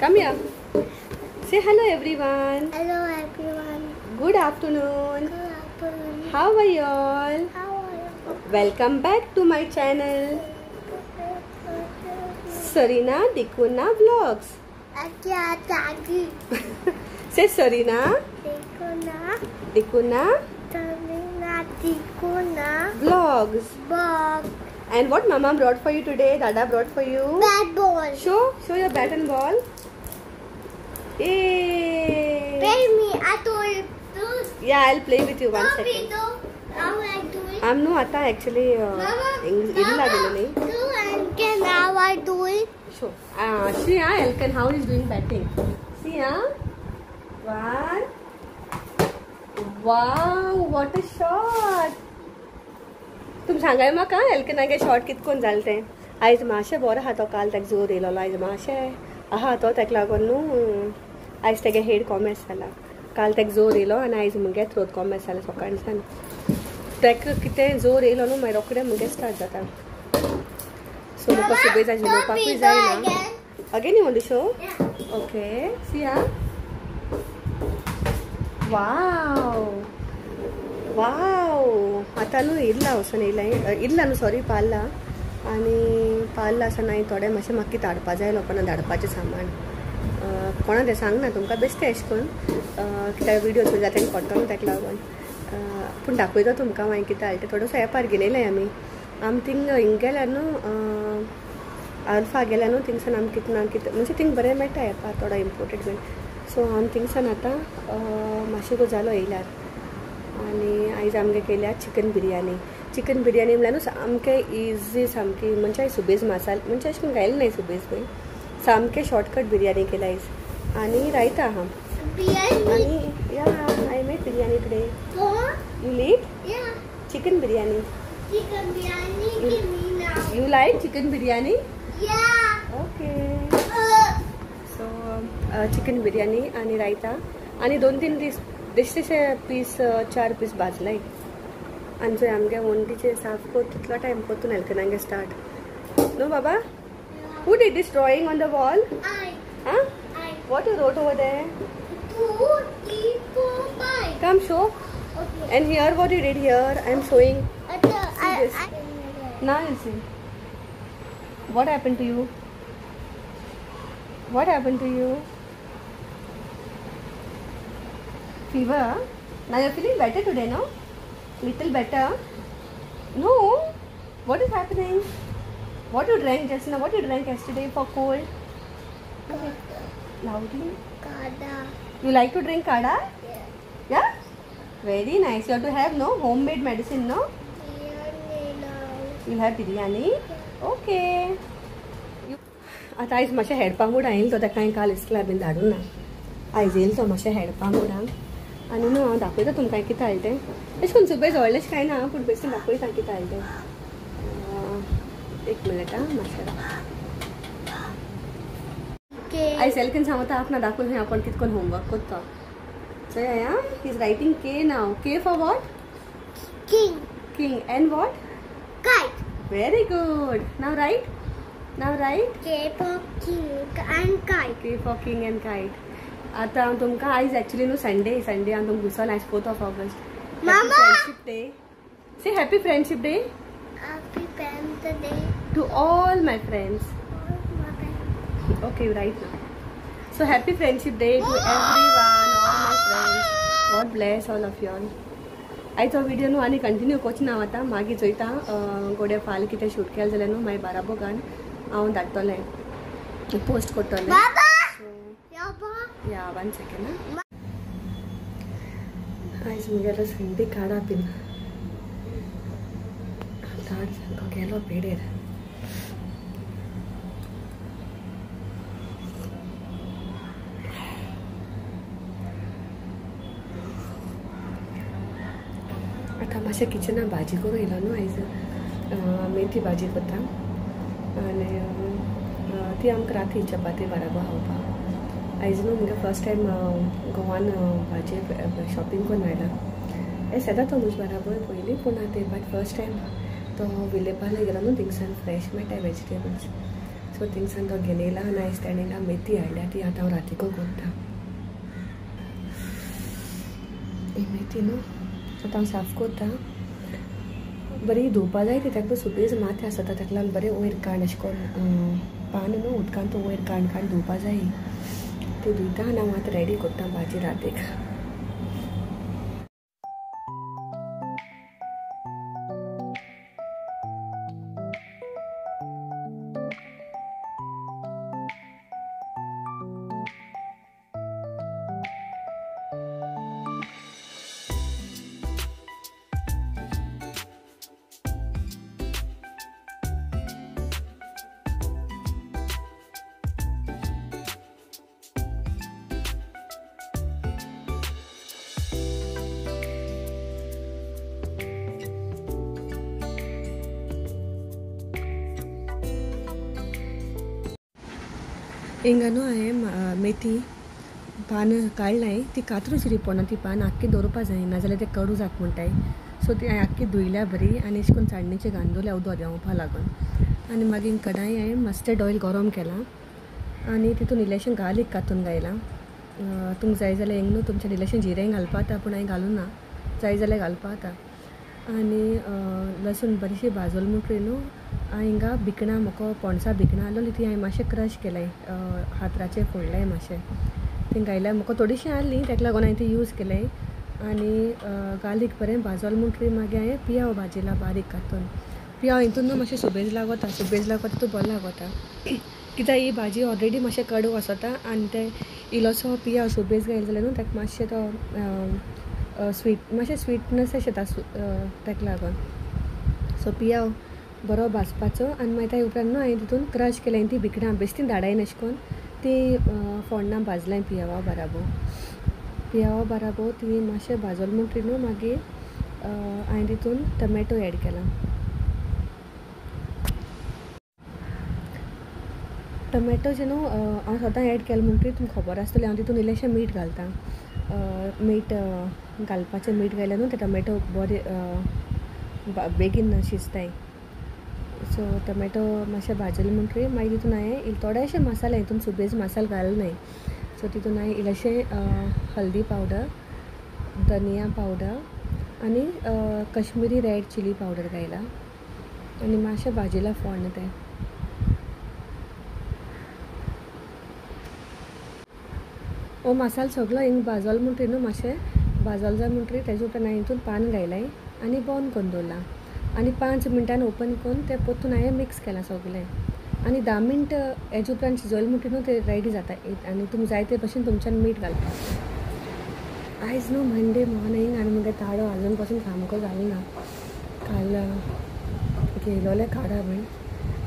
Come here. Say hello everyone. Hello everyone. Good afternoon. Good afternoon. How are you all? How are you? Welcome back to my channel. Sarina D'Cunha Vlogs. Say Sarina D'Cunha. D'Cunha. Sarina D'Cunha Vlogs. Vlog. And what Mama brought for you today? Dada brought for you? Bat ball. Show your bat and ball. Yay! Play me. I told you. Yeah, I'll play with you one second. How I do it? I'm no ata actually. Mama, do and can how I do it? Show. See, Elkan how he's doing batting. See, one. Wow, what a shot! तुम सांगाय म्हाका एल्कनागे shot कितकोन जालें तें. आयज मातशें बरो आहा तो, काल ताका जोर येयलो आयज मातशें आहा तो, ताका लागून न्हू आयज तेगे हेड कॉमेस जाला. काल ताका जोर येयलो आनी आयज मुगे थ्रोट कॉमेस जाला सकाळच्यान. ताका कितें जोर येयलो न्हू मागीर रोखडें मुगे स्टार्ट जाता. सो म्हाका सुबेज आयज उलोवपाकूय जायना. Again you want to show? Okay, see ah. Wow wow, आतां न्हू इरला वचून येयलां, इरला न्हू सॉरी पाल्ला. आनी पाल्ला आसतना हांवें थोडें मातशें म्हाका कितें हाडपा जाय लोकांना धाडपाचें सामान. कोणा तें सांगना तुमकां बेश्टें अशें करून कित्याक विडियो चोयला जाता तेंकां कळटलो ताका लागून. पूण दाखयता तुमकां मागीर कितें हाडटा. थोडोसो एपार घेयलें आमी. आमी थिंग हिंग गेल्यार न्हू अल्फा गेल्या न्हू थिंगसान आमी कितें ना कितें म्हणजे थिंग बरें मेळटा एपार थोडो इम्पोर्टेड बीन. सो आमी थिंगसान आतां मातशें जालो येयल्यार. आनी आयज आमगे केल्या चिकन बिरयानी. चिकन बिरयानी म्हणल्यार न्हू सामकें इजी, सामकी म्हणजे सुबेज मसाल म्हणजे अशें करून घायलें ना सुबेज पळय, सामकें शॉर्टकट बिरयानी केल्या आयज. आनी रायता आहा. आनी yeah I made biryani today. You like chicken biryani? Chicken biryani give me now. You like chicken biryani? Yeah. Okay. So chicken biryani आनी रायता आनी 2-3 दीस बेश्टेशे पीस 4 पीस भाजलाय. आनी जंय आमगे वण्टीचे साफ कर तितलो टायम परतून एल्कनागे स्टार्ट न्हू बाबा. Who did this drawing on the wall? I. Huh? I. What you wrote over there? 2, 3, 4, 5. Come show. Okay. And here what you did here? I am showing. See this. Now you see. What happened to you? What happened to you? Fever? Now you're feeling better today, no? Little better? No? What is happening? What you drank just now? What you drank yesterday for cold? Loudly? Kada. You like to drink kada? Yeah. Yeah? Very nice. You have to have no homemade medicine, no? Biryani now. You'll have biryani? Yeah. Okay. आतां आयज मातशें हेडपा मुडां येयलो तो, ताका हांवें काल इस्कुला बीन धाडूं ना. आयज येयलो तो मातशें हेडपा मुडांक. आनी न्हू हांव दाखयता तुमकां कितें हाडलें तें. अशें करून सुबेज व्हडलें कांय ना, पूण बेश्टें दाखयता कितें हाडलें तें. एक मिनट आं मातशें. आयज एल्कन सांगता आपणा दाखोवन आपूण कितें करून होमवर्क करता. चोय आं, he is writing K now. K for what? King. King and what? Kite. Very good. Now write. Now write. K for king and kite. K for king and kite. आतां हांव तुमकां आयज एक्चुअली न्हू Sunday, Sunday हांव तुमकां घुसोन आयज 4th of August. Mama! Friendship day. Say happy friendship day. Happy friendship day. To all my friends. All my friends. Okay, right now. So happy friendship day to everyone, all my friends. God bless all of you all. आयज हो video न्हू आनी continue करचो ना आतां, मागीर चोयता गोडे फाल्यां कितें शूट केलें जाल्यार न्हू मागीर बाराबोगान हांव धाडटलें, पोस्ट करतलें. या 1 सेकेंड. आयज मुगेलो संडे काडा बीन ताट सामको गेलो पेडेर. आतां मातशें किचनान भाजी करूं येयलो न्हू आयज. मेथी भाजी करता आनी ती आमकां राती चपाती बराबर खावपाक. आयज न्हू मुगे फर्स्ट टायम गोवान भाजी शॉपिंग करून आयला. हें सदां तो म्हजे बराबर पयलीं, पूण आतां बट फर्स्ट टायम तो विलेपार्ले गेलो न्हू थिंगसान फ्रेश मेळटा वेजिटेबल्स. सो थिंगसान तो घेवन येयला आनी आयज तेणें हिंगा मेथी हाडल्या ती आतां हांव रातीको कोत्ता. ही मेथी न्हू आतां हांव साफ कोत्ता. बरी धुवपा जाय ती, ताका सुबेज माथें आसता ताका लागून बरें वयर काण अशें करून पान न्हू उदकान तो वयर काण काण धुवपा जाय. ती धुयता आनी हांव आतां रेडी कोत्ता भाजी रातीक. हिंगा न्हू हांवें मेथी पान काडलाय ती कातरूच रिपोना, ती पान आख्खी दवरपा जाय नाजाल्यार तें कडू जाता म्हणटाय. सो ती हांवें आख्खी धुयल्या बरी आनी अशें करून चाळणीचेर घालून दवरल्या उदक देंवोवपा लागून. आनी मागीर कडाय हांवें मस्टर्ड ऑयल गरम केलां आनी तितून इल्लेशें गार्लीक कातून घायलां. तुमकां जाय जाल्यार हिंग न्हू तुमच्यान इल्लेशें जिरें घालपा जाता, पूण हांवें घालूं ना, जाय जाल्यार घालपा जाता. आनी लसूण बरीशी भाजल म्हणटकीर न्हू हांवें हिंगा भिकणां म्हाका पणसा भिकणां आसलोली ती हांवें मातशें क्रश केलाय, हातराचेर फोडलाय मातशें ती घायल्यार म्हाका थोडीशीं आसली ताका लागून हांवें ती यूज केलाय. आनी गार्लीक बरें भाजल म्हणटकीर मागीर हांवें पियाव भाजिला बारीक कातून. पियाव हितून न्हू मातशें सुबेज लागता, सुबेज लागता तो बरो लागता कित्याक ही भाजी ऑलरेडी मातशें कडू आसता आनी ते इल्लोसो पियाव सुबेज घायले जाल्यार न्हू ताका मातशें तो स्वीट मातशें स्वीटनस अशें येता ताका लागून. सो पियाव बरो भाजपाचो आनी मागीर त्या उपरांत न्हू हांवें तितून क्रश केलें ती भिकणां बेश्टी धाडायन अशें करून ती फोण्णां भाजलाय पियावा बाराबो. पियावा बाराबो ती मातशें भाजल म्हणटकीर न्हू मागीर हांवें तितून टमॅटो एड केला. टमॅटो जे न्हू हांव सदां एड केलें म्हणटकीर तुमकां खबर आसतलें हांव तितून इल्लेशें मीठ घालता. मीठ घालपाचें, मीठ घायल्यार न्हू ते टमॅटो बरे बेगीन शिजताय. सो टमॅटो मातशें भाजले म्हणटकीर मागीर तितून हांवें थोडेशे मसाले, हितून सुबेज मसालो घालना न्हय, सो तितून हांवें इल्लेशें हल्दी पावडर, धनिया पावडर आनी कश्मीरी रेड चिली पावडर घायला आनी मातशें भाजिला फोण्ण तें. हो मसालो सगळो हिंग भाजलो म्हणटकीर न्हू मातशें भाजलो जाय म्हणटकीर तेजे उपरांत हांवें हितून पान घायलाय आनी बंद करून दवरलां आनी 5 मिनटान ओपन करून तें परतून हांवें मिक्स केलां सगळें. आनी 10 मिनट हेजे उपरांत शिजयलें म्हणटकीर न्हू तें रेडी जाता आनी तुमकां जाय ते भशेन तुमच्यान मीठ घालपाक. आयज न्हू मंडे मॉर्निंग आनी मुगे ताडो आजून पासून सामको जालो ना. काल घेयलोलें काडा बीन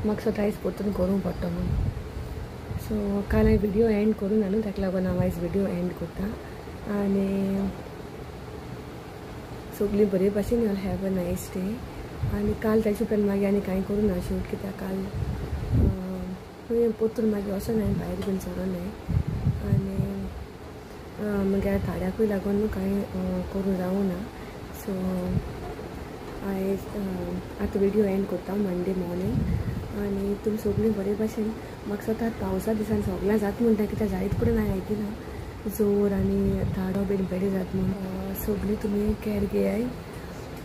म्हाका स्वता आयज परतून करूंक पडटा म्हूण. सो काल हांवें व्हिडियो एंड करूं ना न्हू ताका लागून हांव आयज व्हिडियो एंड करता. आनी सगळीं बरे भशेन you'll have a nice day. आनी काल ताजे उपरांत मागीर आनी कांय करूं ना शूट कित्याक काल परतून मागीर वचोन हांवें भायर बीन सरोन न्हय आनी मागीर थाड्याकूय लागून न्हू कांय करूं जावूं ना. सो आयज आतां व्हिडियो एंड करता मंडे मॉर्निंग. आनी तुमी सगळीं बरे भशेन म्हाका स्वता पावसा दिसान सगळें जाता म्हणटा कित्याक जायत कडेन हांवें आयकलां जोर आनी ताडो बीन बेडे जाता म्हूण. सगळीं तुमी कॅर घेयाय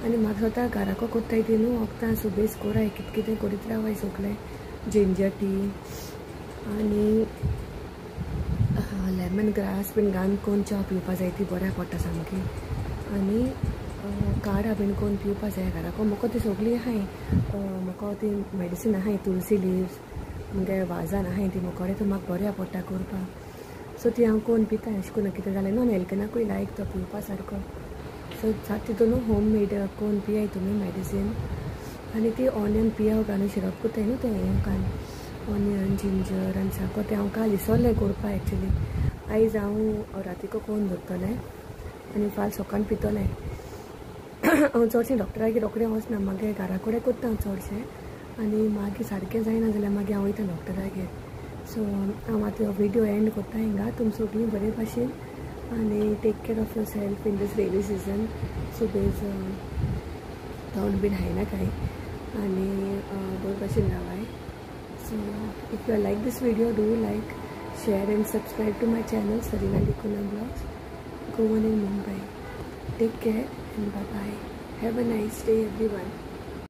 आनी म्हाका स्वता घराको कोत्ताय ती न्हू वखदां सुबेज कोराय कितें कितें करीत रावाय सगळें, जिंजर टी आनी लेमन ग्रास बीन घालून कोण च्या पिवपा जाय ती बऱ्याक पडटा सामकी. आनी काडा बीन कोण पिवपा जाय घराको म्हाका ती सगळी आहाय, म्हाका ती मेडिसीन आहाय, तुलसी लिव्स मुगे वाजान आहाय ती म्हाका तो म्हाका बऱ्याक पडटा करपाक. सो ती हांव कोण पिता अशें करून कितें जालें न्हू हेल्कनाकूय लायक तो पिवपा सारको. सो जाता तितून न्हू होम मेड कोण पियाय तुमी मेडिसीन. आनी ती ऑनियन पियाव घालून शिरप कोत्ताय न्हू तें हें घालून ऑनियन जिंजर आनी सारको तें हांव काल विसरलें करपाक एक्चुली. आयज हांव रातीको कोण दवरतलें आनी फाल्यां सकाळीं पितलें. हांव चडशें डॉक्टरागेर रोखडें वचना, मागीर घरा कडेन करता हांव चडशें आनी मागीर सारकें जायना जाल्यार मागीर हांव वयता डॉक्टरागेर. सो हांव आतां हो व्हिडियो एंड करता हिंगा. तुमी सगळीं बरे भाशेन आनी take care of yourself in this rainy season. सुबेज तोंड बीन हायना कांय आनी बरे भाशेन रावाय. So So if you like this video, do like, share and subscribe to my channel Sarina D'Cunha blogs, Goan in Mumbai. Take care and bye bye. Have a nice day everyone.